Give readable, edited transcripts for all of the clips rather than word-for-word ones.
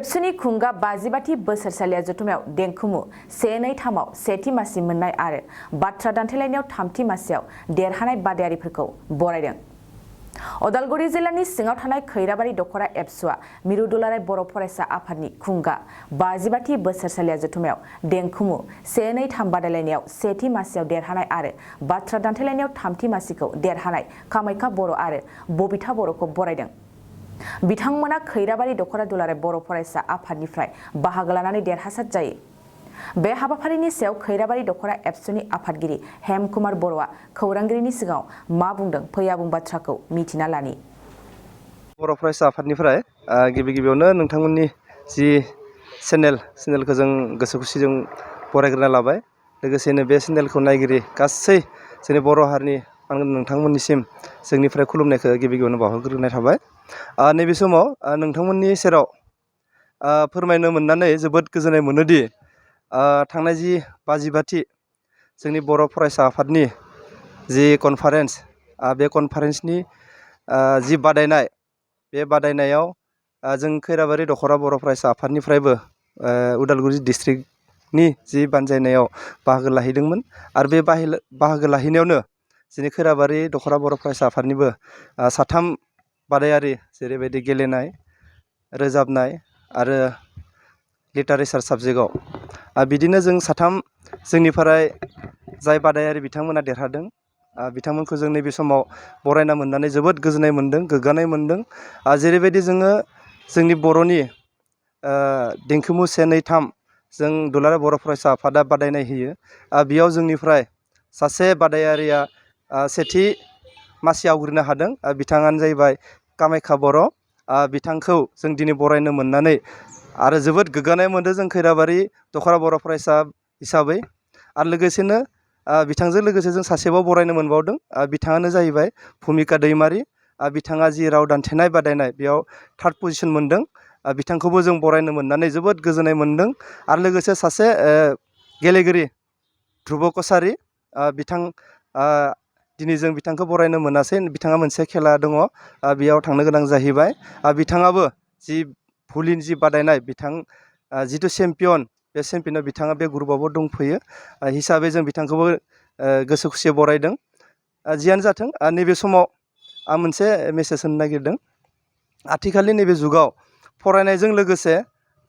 एबसुनि खुंगा 52थि बोसोरसालिया जथुमायाव देंखोमु 1-2-3आव सेथि मासि मोननाय आरो बाथ्रा दान्थेलायनायाव थामथि मासियाव देरहानाय बादायारिफोरखौ बरायदों। अदालगुरि जिल्लानि सिङाव थानाय खैराबारि दखरा एबसुआ मिरु दुलाराय बर' फरायसा आफादनि खुंगा 52थि बोसोरसालिया जथुमायाव देंखोमु 1-2-3 बादायलायनायाव सेथि मासियाव देरहानाय आरो बाथ्रा दान्थेलायनायाव थामथि मासिखौ देरहानाय कामाख्या बर' आरो बबिथा बर'खौ बरायदों। बिथांमोना खैराबारि दखरा दुलाराय बर' फरायसा आफादनिफ्राय बाहागो लानानै देरहासार जायो। बे हाबाफारिनि सायाव खैराबारि दखरा एबसुनि आफादगिरि हेमकुमार बर'आ खौरांगिरिनि सिगाङाव मा बुंदों फैया बुं बाथ्राखौ मिथिना लानि। बर' फरायसा आफादनिफ्राय गिबियावनो नोंथांमोननि जि चेनेलखौ जों गोसो खुसिजों बरायग्रोना लाबाय। लोगोसेनो बे चेनेलखौ नायगिरि गासै जोंनि बर' हारिनि नोंथांमोननिसिम जोंनिफ्राय खुलुमनायखौ गिबियावनो बावहरग्रोनाय थाबाय। नैबे समाव नोंथांमोननि सेराव फोरमायनो मोननानै जोबोद गोजोननाय मोनोदि थांनाय जि 52थि जोंनि बर' फरायसा आफादनि जि कनफारेन्स बे कनफारेन्सनि जि बादायनाय बे बादायनायाव जों खैराबारि दखरा बर' फरायसा आफादनिफ्रायबो उदालगुरि डिस्ट्रिक्टनि जि बानजायनायाव बाहागो लाहैदोंमोन आरो बे बाहागो लाहैनायावनो जोंनि खैराबारि दखरा बर' फरायसा आफादनिबो 3 बादायारि जेरैबायदि गेलेनाय, रोजाबनाय आरो लिटारेचार साबजेक्टआव बिदिनो जों 3 जोंनिफ्राय जाय बादायारि बिथांमोना देरहादों बिथांमोनखौ जों नैबे समाव बरायना मोननानै जोबोद गोजोननाय मोन्दों, गोग्गानाय मोन्दों। जेरैबायदि जोङो जोंनि बर'नि देंखोमु 1-2-3 जों दुलाराय बर' फरायसा आफादा बादायनाय होयो। बेयाव जोंनिफ्राय सासे बादायारिया सेथि मासि आवग्रिनो हादों। बिथाङानो जाहैबाय कामाख्या बर'। बिथांखौ जों दिनै बरायनो मोननानै आरो जोबोद गोग्गानाय मोन्दों जों खैराबारि दखरा बर' फरायसा हिसाबै। आरो लोगोसेनो बिथांजों लोगोसे जों सासेबाव बरायनो मोनबावदों। बिथाङानो जाहैबाय भुमिका दैमारि। बिथाङा जि राव दान्थेनाय बादायनाय बेयाव 3rd पजिसन मोन्दों। बिथांखौबो जों बरायनो मोननानै जोबोद गोजोननाय मोन्दों। आरो लोगोसे सासे गेलेगिरि ध्रुब कसारि बिथां दिनै जों बिथांखौ बरायनो मोनासै। बिथाङा मोनसे खेला दङ बेयाव थांनो गोनां जाहैबाय। बिथाङाबो जि भलिनि जि बादायनाय बिथां जिथु चेम्पियन बे चेम्पियनाव बिथाङा बे ग्रुपआवबो दंफैयो हिसाबै जों बिथांखौबो गोसो खुसियै बरायदों। जियानो जाथों नैबे समाव आं मोनसे मेसेज होनो नागिरदों। आथिखालनि नैबे जुगाव फरायनायजों लोगोसे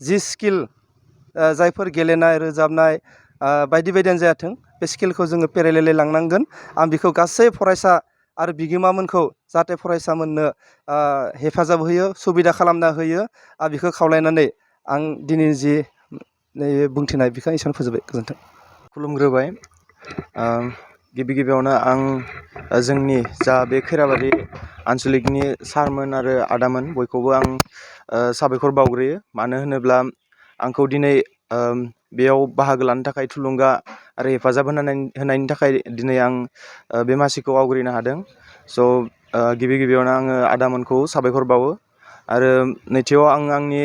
जि स्किल जायफोर गेलेनाय, रोजाबनाय बायदि बायदियानो जायाथों बे स्किलखौ जोङो पेरेलेलै लांनांगोन। आं बेखौ गासै फरायसा आरो बिगोमामोनखौ जाहाथे फरायसामोननो हेफाजाब होयो, सुबिदा खालामना होयो बेखौ खावलायनानै आं दिनै जि नैबे बुंथिनाय बेखौ एसेयावनो फोजोबबाय। गोजोन्थों। खुलुमग्रोबाय। गिबियावनो आं जोंनि जा बे खैराबारि आनसलिकनि सारमोन आरो आदामोन बयखौबो आं साबायखर बावग्रोयो। मानो होनोब्ला आंखौ दिनै बेयाव बाहागो लानो थाखाय थुलुंगा आरो हेफाजाब होनायनि थाखाय दिनै आं बे मासिखौ आवग्रिनो हादों। स' गिबियावनो आङो आदामोनखौ साबायखर बावो। आरो नैथियाव आं आंनि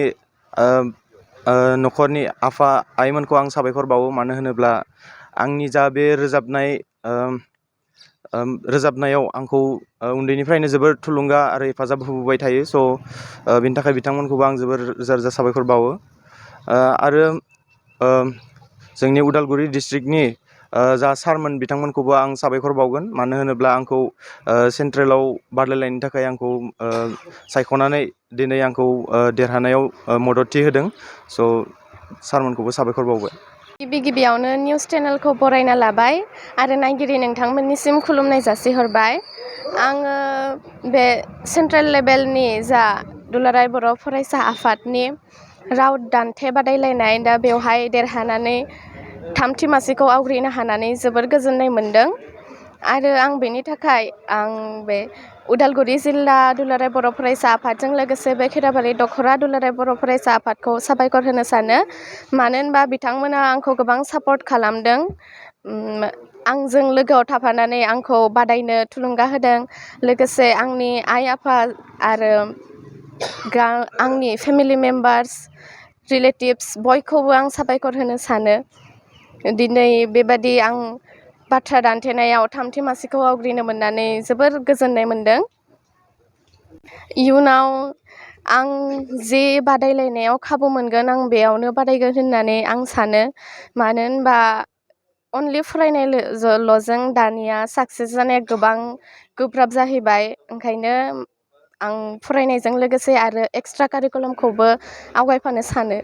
न'खरनि आफा आइमोनखौ आं साबायखर बावो। मानो होनोब्ला आंनि जा बे रोजाबनायाव आंखौ उन्दैनिफ्रायनो जोबोर थुलुंगा आरो हेफाजाब होबोबाय थायो। स' बेनि थाखाय बिथांमोनखौबो आं जोबोर रोजा रोजा साबायखर बावो। आरो जोंनि उदालगुरि डिस्ट्रिक्टनि जा सारमोन बिथांमोनखौबो आं साबायखर बावगोन। मानो होनोब्ला आंखौ सेन्ट्रेलाव बादायलायनो थाखाय आंखौ सायख'नानै दिनै आंखौ देरहानायाव मददथि होदों। स' सारमोनखौबो साबायखर बावबाय। गिबियावनो निउस चेनेलखौ बरायना लाबाय आरो नायगिरि नोंथांमोननिसिम खुलुमनाय जासिहरबाय। आङो बे सेन्ट्रेल लेभेलनि जा दुलाराय बर' फरायसा आफादनि राव दान्थे बादायलायनाय दा बेवहाय देरहानानै थामथि मासिखौ आवग्रिनो हानानै जोबोर गोजोननाय मोन्दों। आरो आं बेनि थाखाय आं बे उदालगुरि जिल्ला दुलाराय बर' फरायसा आफादजों लोगोसे बे खैराबारि दखरा दुलाराय बर' फरायसा आफादखौ साबायखर होनो सानो। मानो होनबा बिथांमोना आंखौ गोबां सापर्ट खालामदों। आंजों लोगोआव थाफानानै आंखौ बादायनो थुलुंगा होदों। लोगोसे आंनि आइ आफा आरो आंनि फेमिलि मेम्बार्स, रिलेटिभ्स बयखौबो आं साबायखर होनो सानो। दिनै बेबादि आं बाथ्रा दान्थेनायाव थामथि मासिखौ आवग्रिनो मोननानै जोबोर गोजोननाय मोन्दों। इयुनाव आं जि बादायलायनायाव खाबु मोनगोन आं बेयावनो बादायगोन होननानै आं सानो मानो होनबा अनलि फरायनायल'जों दानिया साक्सेस जानाया गोबां गोब्राब जाहैबाय ओंखायनो आं फरायनायजों लोगोसे आरो एक्सट्रा कारिकुलामखौबो आवगायफानो सानो